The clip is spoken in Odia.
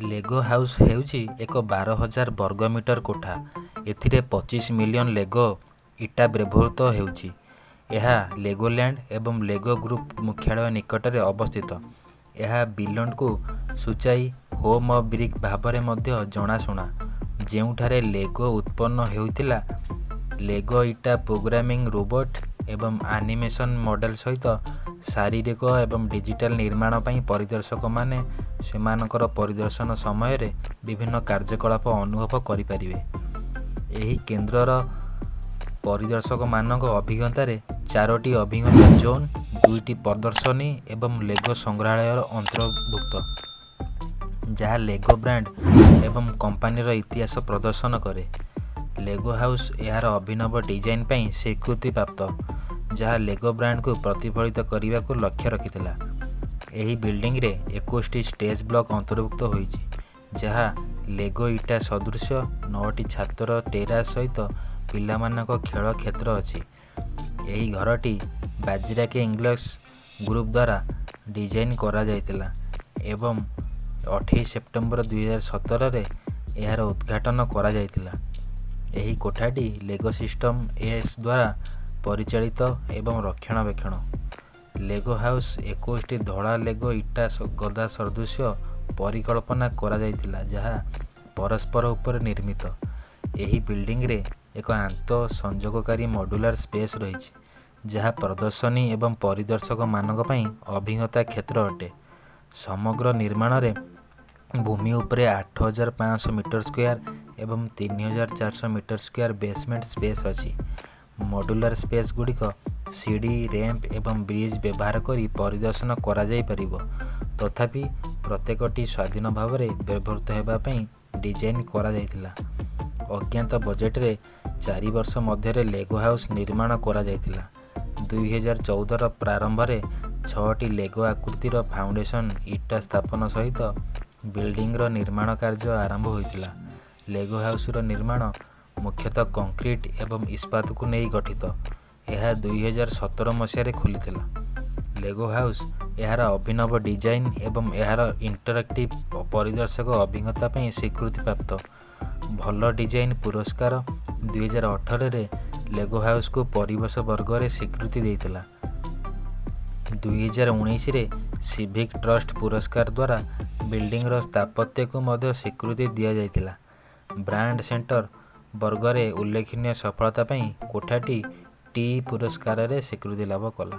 ଲେଗୋ ହାଉସ୍ ହେଉଛି ଏକ 12,000 ବର୍ଗ ମିଟର କୋଠା। ଏଥିରେ 25 ମିଲିୟନ ଲେଗୋ ଇଟା ବ୍ୟବହୃତ ହେଉଛି। ଏହା ଲେଗୋଲ୍ୟାଣ୍ଡ ଏବଂ ଲେଗୋ ଗ୍ରୁପ୍ ମୁଖ୍ୟାଳୟ ନିକଟରେ ଅବସ୍ଥିତ। ଏହା ବିଲଣ୍ଡକୁ ସୂଚାଇ "ହୋମ୍ ଅଫ୍ ବ୍ରିକ୍" ଭାବରେ ମଧ୍ୟ ଜଣାଶୁଣା, ଯେଉଁଠାରେ ଲେଗୋ ଉତ୍ପନ୍ନ ହୋଇଥିଲା। ଲେଗୋ ଇଟା ପ୍ରୋଗ୍ରାମିଂ, ରୋବୋଟ୍ ଏବଂ ଆନିମେସନ୍ ମଡେଲ୍ ସହିତ ଶାରୀରିକ ଏବଂ ଡିଜିଟାଲ୍ ନିର୍ମାଣ ପାଇଁ ପରିଦର୍ଶକମାନେ ସେମାନଙ୍କର ପରିଦର୍ଶନ ସମୟରେ ବିଭିନ୍ନ କାର୍ଯ୍ୟକଳାପ ଅନୁଭବ କରିପାରିବେ। ଏହି କେନ୍ଦ୍ରର ପରିଦର୍ଶକମାନଙ୍କ ଅଭିଜ୍ଞତାରେ ଚାରୋଟି ଅଭିଜ୍ଞତା ଜୋନ୍, ଦୁଇଟି ପ୍ରଦର୍ଶନୀ ଏବଂ ଲେଗୋ ସଂଗ୍ରହାଳୟ ଅନ୍ତର୍ଭୁକ୍ତ, ଯାହା ଲେଗୋ ବ୍ରାଣ୍ଡ ଏବଂ କମ୍ପାନୀର ଇତିହାସ ପ୍ରଦର୍ଶନ କରେ। ଲେଗୋ ହାଉସ୍ ଏହାର ଅଭିନବ ଡିଜାଇନ୍ ପାଇଁ ସ୍ୱୀକୃତିପ୍ରାପ୍ତ, ଯାହା ଲେଗୋ ବ୍ରାଣ୍ଡକୁ ପ୍ରତିଫଳିତ କରିବାକୁ ଲକ୍ଷ୍ୟ ରଖିଥିଲା। ଏହି ବିଲ୍ଡିଂରେ 21ଟି ଷ୍ଟେଜ୍ ବ୍ଲକ୍ ଅନ୍ତର୍ଭୁକ୍ତ ହୋଇଛି, ଯାହା ଲେଗୋ ଇଟା ସଦୃଶ ନଅଟି ଛାତର ଟେରାସ୍ ସହିତ ପିଲାମାନଙ୍କ ଖେଳ କ୍ଷେତ୍ର ଅଛି। ଏହି ଘରଟି ବାଜିରାକି ଇଙ୍ଗଲ୍ସ ଗ୍ରୁପ୍ ଦ୍ୱାରା ଡିଜାଇନ୍ କରାଯାଇଥିଲା ଏବଂ 28 ସେପ୍ଟେମ୍ବର 2017ରେ ଏହାର ଉଦ୍ଘାଟନ କରାଯାଇଥିଲା। ଏହି କୋଠାଟି ଲେଗୋ ସିଷ୍ଟମ୍ ଏସ୍ ଦ୍ୱାରା ପରିଚାଳିତ ଏବଂ ରକ୍ଷଣାବେକ୍ଷଣ। ଲେଗୋ ହାଉସ୍ 21ଟି ଧଳା ଲେଗୋ ଇଟା ଗଦା ସଦୃଶ ପରିକଳ୍ପନା କରାଯାଇଥିଲା, ଯାହା ପରସ୍ପର ଉପରେ ନିର୍ମିତ। ଏହି ବିଲ୍ଡିଂରେ ଏକ ଆନ୍ତଃ ସଂଯୋଗକାରୀ ମଡ୍ୟୁଲାର ସ୍ପେସ୍ ରହିଛି, ଯାହା ପ୍ରଦର୍ଶନୀ ଏବଂ ପରିଦର୍ଶକମାନଙ୍କ ପାଇଁ ଅଭିଜ୍ଞତା କ୍ଷେତ୍ର ଅଟେ। ସମଗ୍ର ନିର୍ମାଣରେ ଭୂମି ଉପରେ 8500 ମିଟର ସ୍କୋୟାର ଏବଂ 3400 ମିଟର ସ୍କୋୟାର ବେସମେଣ୍ଟ ସ୍ପେସ୍ ଅଛି। ମଡ୍ୟୁଲାର ସ୍ପେସ୍ ଗୁଡ଼ିକ ସିଡ଼ି, ରେମ୍ପ ଏବଂ ବ୍ରିଜ୍ ବ୍ୟବହାର କରି ପରିଦର୍ଶନ କରାଯାଇପାରିବ, ତଥାପି ପ୍ରତ୍ୟେକଟି ସ୍ୱାଧୀନ ଭାବରେ ବ୍ୟବହୃତ ହେବା ପାଇଁ ଡିଜାଇନ୍ କରାଯାଇଥିଲା। ଅଜ୍ଞାତ ବଜେଟରେ 4 ବର୍ଷ ମଧ୍ୟରେ ଲେଗୋ ହାଉସ୍ ନିର୍ମାଣ କରାଯାଇଥିଲା। 2014ର ପ୍ରାରମ୍ଭରେ ଛଅଟି ଲେଗୋ ଆକୃତିର ଫାଉଣ୍ଡେସନ୍ ଇଟା ସ୍ଥାପନ ସହିତ ବିଲ୍ଡିଂର ନିର୍ମାଣ କାର୍ଯ୍ୟ ଆରମ୍ଭ ହୋଇଥିଲା। ଲେଗୋ ହାଉସ୍ର ନିର୍ମାଣ ମୁଖ୍ୟତଃ କଂକ୍ରିଟ ଏବଂ ଇସ୍ପାତକୁ ନେଇ ଗଠିତ। ଏହା 2017 ମସିହାରେ ଖୋଲିଥିଲା। ଲେଗୋ ହାଉସ୍ ଏହାର ଅଭିନବ ଡିଜାଇନ୍ ଏବଂ ଏହାର ଇଣ୍ଟରାକ୍ଟିଭ୍ ପରିଦର୍ଶକ ଅଭିଜ୍ଞତା ପାଇଁ ସ୍ୱୀକୃତିପ୍ରାପ୍ତ। ଭଲ ଡିଜାଇନ୍ ପୁରସ୍କାର 2018ରେ ଲେଗୋ ହାଉସ୍କୁ ପରିବେଶ ବର୍ଗରେ ସ୍ୱୀକୃତି ଦେଇଥିଲା। 2019ରେ ସିଭିକ୍ ଟ୍ରଷ୍ଟ ପୁରସ୍କାର ଦ୍ୱାରା ବିଲ୍ଡିଂର ସ୍ଥାପତ୍ୟକୁ ମଧ୍ୟ ସ୍ୱୀକୃତି ଦିଆଯାଇଥିଲା। ବ୍ରାଣ୍ଡ ସେଣ୍ଟର ବର୍ଗରେ ଉଲ୍ଲେଖନୀୟ ସଫଳତା ପାଇଁ କୋଠାଟି ଟି ପୁରସ୍କାରରେ ସ୍ୱୀକୃତି ଲାଭ କଲା।